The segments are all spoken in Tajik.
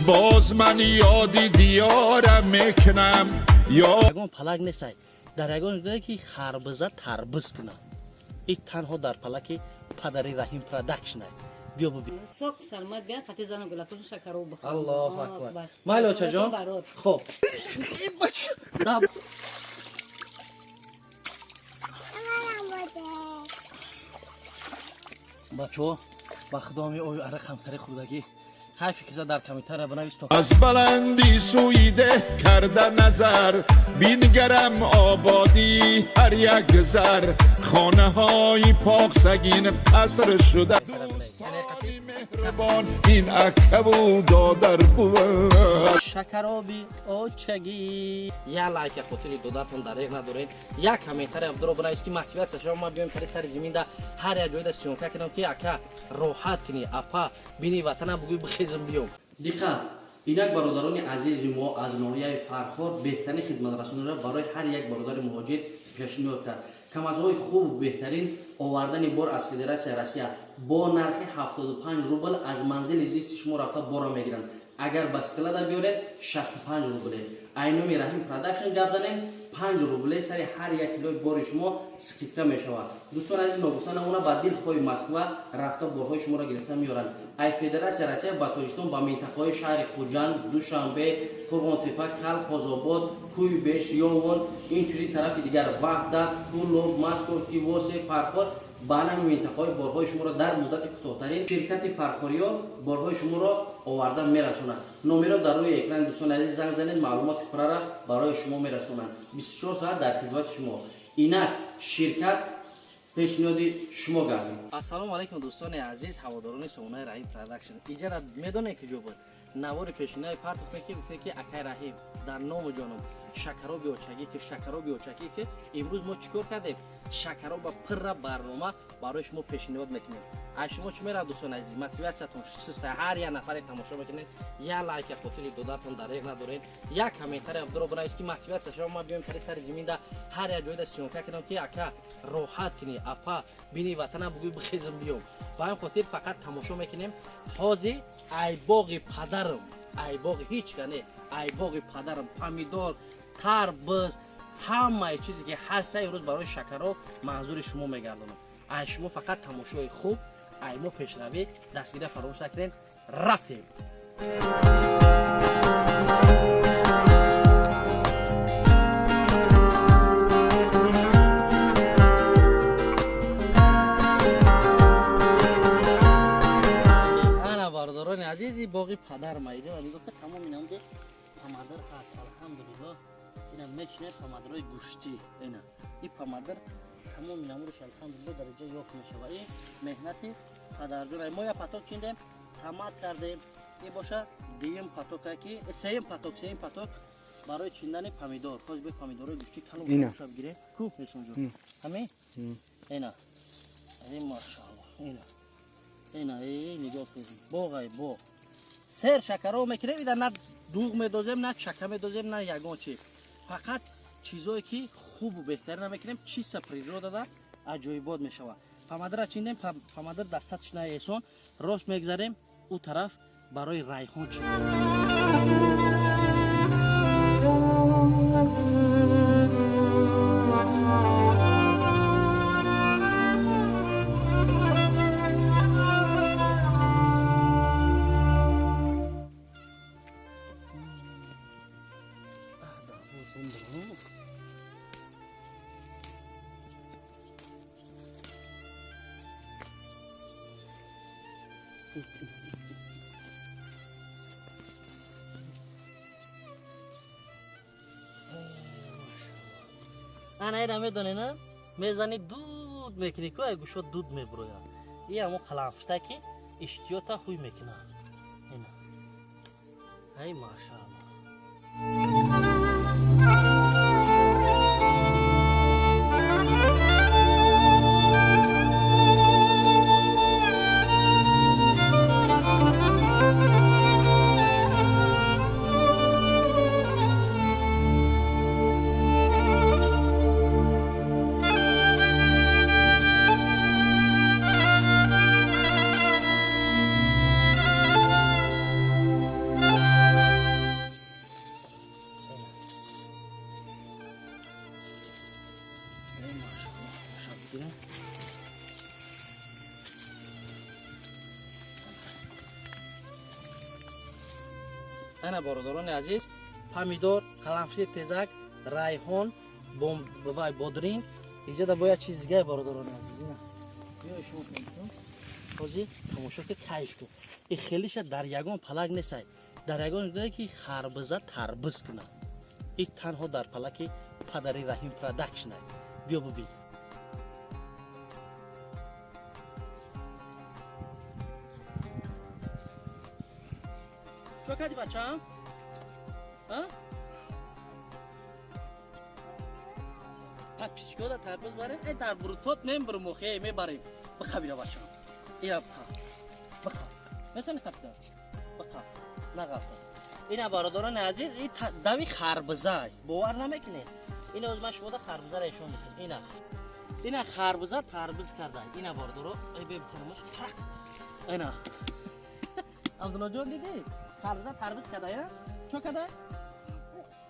Боз ман ёди диёрам мекунам. Ягон палак нестай дар ягон ҷое ки харбиза тарбиз кунад. И танҳо дар палаки падари Раҳим Продакшн. Биё бубин. Соқ саломат биён, қати зану гулапӯшу шакароб бихӯрам. Аллоҳу акбар! Майли, очаҷон. Хоб, бачаҳо, ба худоми ой арақ ҳамтари хӯрдагӣ. Хай, фикрта дар комментария бинавис то. Аз баландӣ сӯи деҳ карда назар, бингарам ободӣ ҳар як зар, хонаҳои пок сагин қаср шуда, дӯстони меҳрубон ин акаву додар бувад. Шакароби очагӣ, як лайка хотири додатон дареғ надоред, як комментария абдуро бинавис, ки мотиватсия шава, ма биёем тари сари зиминда ҳар як ҷойда съёмка кунам, ки ака роҳат кунӣ, апа бини ватана, бугӯй бихезм биём. Диққат! Инак, бародарони азизи мо аз ноҳияи Фархор беҳтарин хизматрасониро барои ҳар як бародари муҳоҷир пешниҳод кард. Камазҳои хубу беҳтарин овардани бор аз Федератсияи Россия бо нархи 75 рубл аз манзили зисти шумо рафта борро мегиранд. Агар ба склада биёред, 65 рубле. Ай номи Раҳим Продакшн гап занем, 5 рубле сари ҳар як килои бори шумо скидка мешавад. Дӯстон азиз, ногуфта намона, ба дилхоҳи Москва рафта борҳои шуморо гирифта меоранд. Ай Федератсия Россия ба Тоҷикистон ба минтақаҳои шаҳри Хуҷанд, Душанбе, Қурғонтепа, Калхозобод, Кӯйбеш, Ёвон, инчунин тарафи дигар Ваҳдат, Кӯлоб, Московский, Восе, Фархор, ба ҳамин минтақаҳои борҳои шуморо дар муддати кӯтоҳтарин ширкати фархориё борҳои шуморо оварда мерасонад. Номеро дар рӯи экрани, дӯстони азиз, занг занед, маълумоти пуррара барои шумо мерасонанд. 24 соат дар хизмати шумо. Инак ширкат пешниҳоди шумо гардид. Ассалому алайкум, дӯстони азиз, ҳаводорони сомонаи Раҳим Продакшн. Иҷара медонед, ки ҷо буд навори пешинаи партофте, ки гуфте, ки акай Раҳим, дар ному ҷоном шакароби очагӣ, ки шакароби очагӣ, ки имрӯз мо чӣ кор кардем? Шакароба пирра барнома барои шумо пешниҳод мекунем. Аз шумо чӣ меравад, дӯстони азиз? Мотиватсиятон суста. Ҳар як нафаре тамошо мекунед, як лайка хотири додатон дареғ надоред, як комментария абдуро бинавис, ки мотиватсия шава, ма биёем тари сари зиминда ҳар як ҷойда съёмка кунам, ки ака роҳат кунӣ, апа бини ватана, бугӯй бихезм биём. Ба ҳамин хотир фақат тамошо мекунем. Ҳозир ай боғи падарам, ай боғи ҳеҷ ка не, ай боғи падарам помидор, тарбиз, ҳамаи чизе ки ҳаста, имрӯз барои шакаро манзури шумо мегардонам. Ай шумо фақат тамошои хуб, ай мо пешравӣ. Дастгирия фаромӯш накунед. Рафтем. Ана, бародарони азиз, и боғи падар ма. Иҷо нигоҳ кун, тамоми намуди помидор ҳаст, алҳамдулилло. Ина мечине помидорои гӯштӣ, ина и помидор тамоми намудаш, алҳамдулилло, дар иҷо ёфт мешава. И меҳнати падарҷон. Мо я поток чиндем, тамат кардем. И боша дуюм потока, ки сеюм поток, сеюм поток барои чиндани помидор. Хоз бе помидорои гӯштӣ калон бигирем ку, Эсонҷон, ҳамин ина, э машаалло, ина, ина, э нигоҳ кун, боғай боғ. Сер шакаро мекунем. Ида на дуғ медозем, на чака медозем, на ягон чи, фақат чизое ки хубу беҳтарина мекунем. Чиста природада аҷоибот мешавад. Помидора чиндем, помидор дастатш на эҳсон. Рост мегзарем ӯ тараф барои райҳон чи. Ана, ина медонӣ, на мезани, дуд мекунӣ ку, ай гӯшо дуд мебурояд. И ҳамо қаламфушта, ки иштиёта ҳуй мекуна. Ина, ай машаалло. Ана, бародарони азиз, помидор, қаламфури тезак, райҳон, вай, бодринг. Иҷода бояд чиз дигаре, бародарони азиз, ина биёи шумо кунед. Ҳозир тамошо ки, кайф кун. И хелиша дар ягон палак несай, дар ягон ҷое ки харбиза тарбиз кунад. И танҳо дар палаки падари Раҳим Продакшн. Биё бубин. Чо кардӣ, бачаам? А? Подписчикода тарбуз барем? Э, дар бурутот мембурум, охе, мебарем. Биқа, бачаам, ира биқа, биқа. Метавонӣ қапида биқа, нағафта. Ина, бародарони азиз, и дави харбиза, бовар намекунед. Ина, оз ман шумода харбизаро ишон мекунам. Ина, ина, харбиза тарбиз карда. Ина, бародаро, ай, бебитанамаш тарак. Ина, Абдуллоҷон, дидӣ, харбиза тарбиз карда. Я чо карда?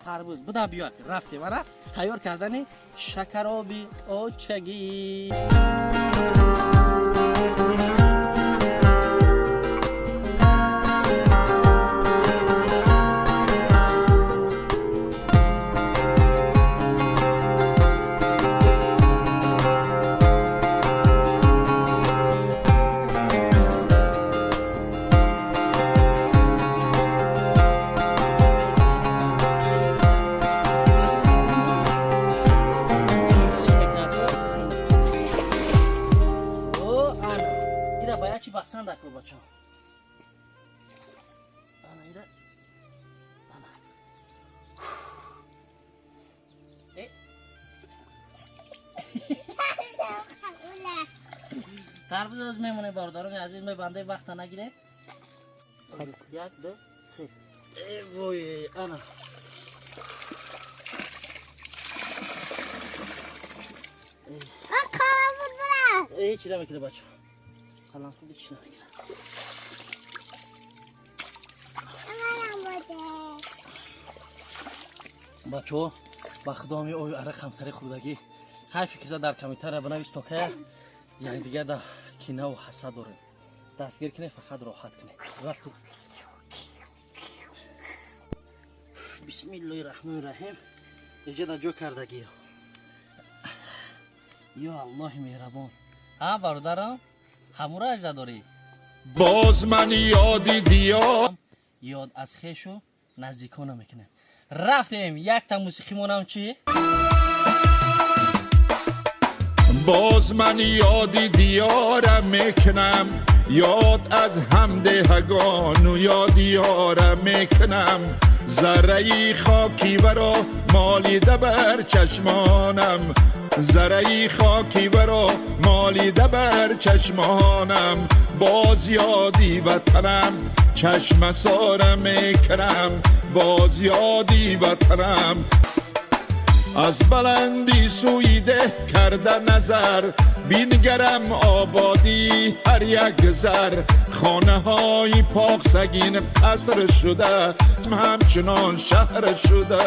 Тарбуз буда. Биё, рафтем, ана тайёр кардани шакароби очагӣ. О, ана ира ба як чи бастан дар кор, бачаҳо. Ана ира, ана. Э, тарбуз оз мемоне, бародарони азиз, мебанде, вақта нагире. Як, ду, се. Э, вой, ана. Э, чӣ намекунад, бачаҳо, қаламфуди чӣ намекунад. Бачаҳо, ба худоми ой арақ ҳамтари хӯрдагӣ. Хай, фикрта дар комментария бинавис, то кая якдигар да кинаву ҳасад дорем. Дастгир кунед, фақат роҳат кунед. Рафтем. Бисмиллоҳи раҳмони раҳим. Иҷа дар ҷо кардагӣ. Ё Аллоҳи меҳрабон! А, бародарам, ҳамура ажда дорӣ? Боз ман ёди диёр Ёд аз хешу наздикона мекунем. Рафтем, якта мусиқӣ монам, чӣ? Боз ман ёди диёрам мекунам, ёд аз ҳамдеҳагону ёди ёрам мекунам. Зарраи хоки варо молида бар чашмонам, зарраи хоки варо молида бар чашмонам. Боз ёди ватанам чашмасора мекунам, боз ёди ватанам. Аз баландӣ сӯи деҳ карда назар, бингарам ободӣ ҳар як зар. Хонаҳои поқсагин қаср шуда, ҳамчунон шаҳр шуда.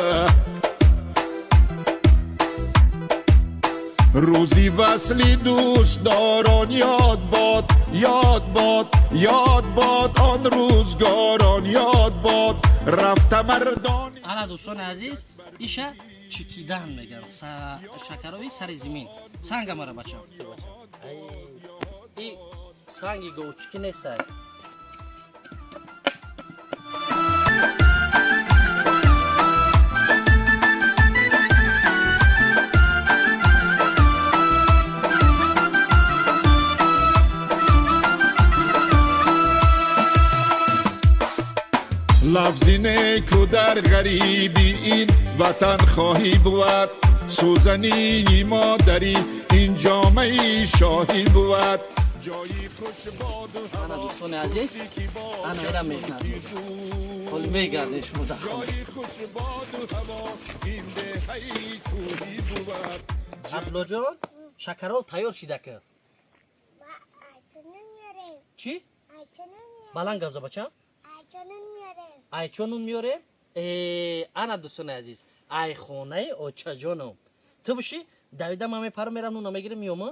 Рӯзи васли дӯстдорон ёд бод, ёд бод, ёд бод, он рӯзгорон ёд бод. Рафта мардони Ана, дӯстони азиз, иша чикидан меган, шакарови сари зимин. Санга мара, бача, и санги говчики нестай. Лафзи неку дар ғарибӣ ин ватан хоҳӣ бувад, сӯзании модарӣ ин ҷомаи шоҳӣ бувад. Ҷои хушбоду Ана, дӯстони азиз, ана ира меҳнат ҳоли мегардем шумо дар хона. Ҷои хушбоду ҳаво ин деҳаи кӯҳӣ бувад. Абдуллоҷон, шакароб тайёр шида ки. Чӣ? Баланд гап за, бачам. Айчо нун меорем? Ана, дӯстони азиз, ай хонаи очаҷоном ту биши, давида ман мепарам, мерам, нуна мегирем, меёма.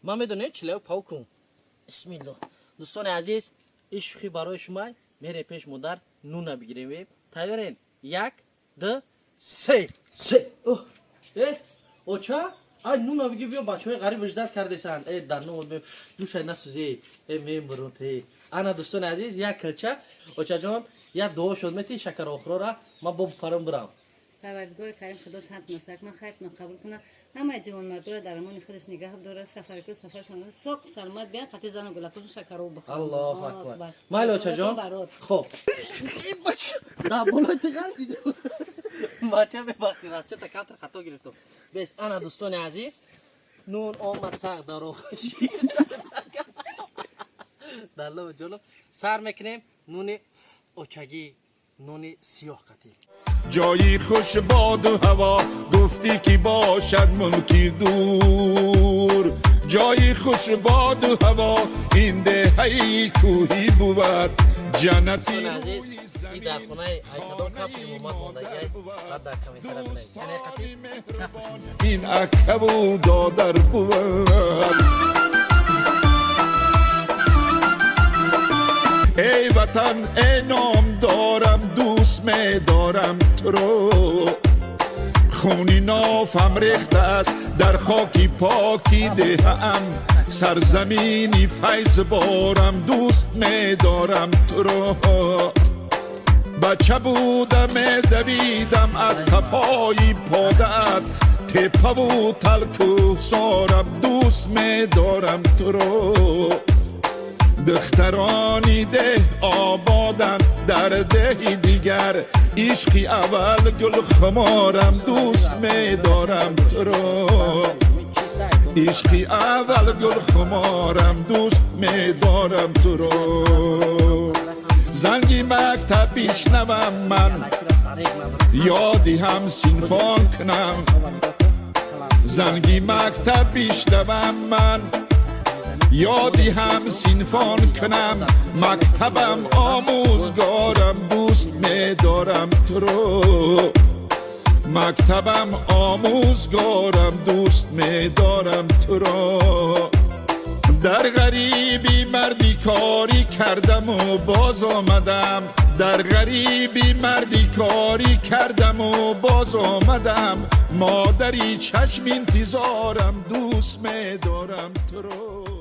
Ман медонем, чилаё пав кун. Бисмилло. Дӯстони азиз, ин шӯхӣ барои шума. Мерем пеш модар, нуна бигирем. Тайёрен? Як, ду, се, се. Э, оча, ай, нуна биги, биё, бачаҳои ғариб ждать кардесанд. Э, дар ну душай насӯзе, э, мембурут. Э, ана, дӯстони азиз, як килча. Очаҷон, як дуо шуд мети шакар охирора, ман бо парам бирам. Парвардигори карим, Худо санд насак ман хайртон қабул кунад, ҳамаи ҷавонмардора дар амони худаш нигаҳ дорад, сафарку сафаршон соқ саломат биян, қати зану гулакошон шакаро бихӯранд. Аллоҳу акбар. Майли, очаҷон, хоб, дар болои тиғал дида, бача, мебахшед, чата камтар хато гирифтам. Бес, ана, дӯстони азиз, нун омад. Сақ даро далло ҷоло сар мекунем. Нуни очагӣ, нони сиёҳ қатӣ. Ҷои хуш боду ҳаво гуфтӣ, ки бошад мулки дур. Ҷои хуш боду ҳаво ин деҳаи кӯҳӣ бувад, ҷаннати. Азиз, и дар хонаи айкадом кап имомат мондагиай, баъд дар комментара бинавис, яъне қати кафаш мезанад. Ин акаву додар бувад. Эй ватан, эй ном дорам, дӯст медорам туро. Хуни нофам рехтааст дар хоки поки деҳаам, сарзамини файзборам, дӯст медорам туро. Бача буда медавидам аз қафои подаат, теппаву талкӯҳсорам, дӯст медорам туро. Духтарони деҳ ободанд, дар деҳи дигар ишқи аввал гулхуморам, дӯст медорам туро. Ишқи аввал гулхуморам, дӯст медорам туро. Занги мактаб бишнавам ман, ёди ҳам синфон кунам. Занги мактаб бишнавам ман, ёди ҳам синфон кунам. Мактабам, омӯзгорам, дӯст медорам туро. Мактабам, омӯзгорам, дӯст медорам туро. Дар ғарибӣ мардӣ корӣ кардаму боз омадам, дар ғарибӣ мардӣ корӣ кардаму боз омадам. Модари чашм интизорам, дӯст медорам туро.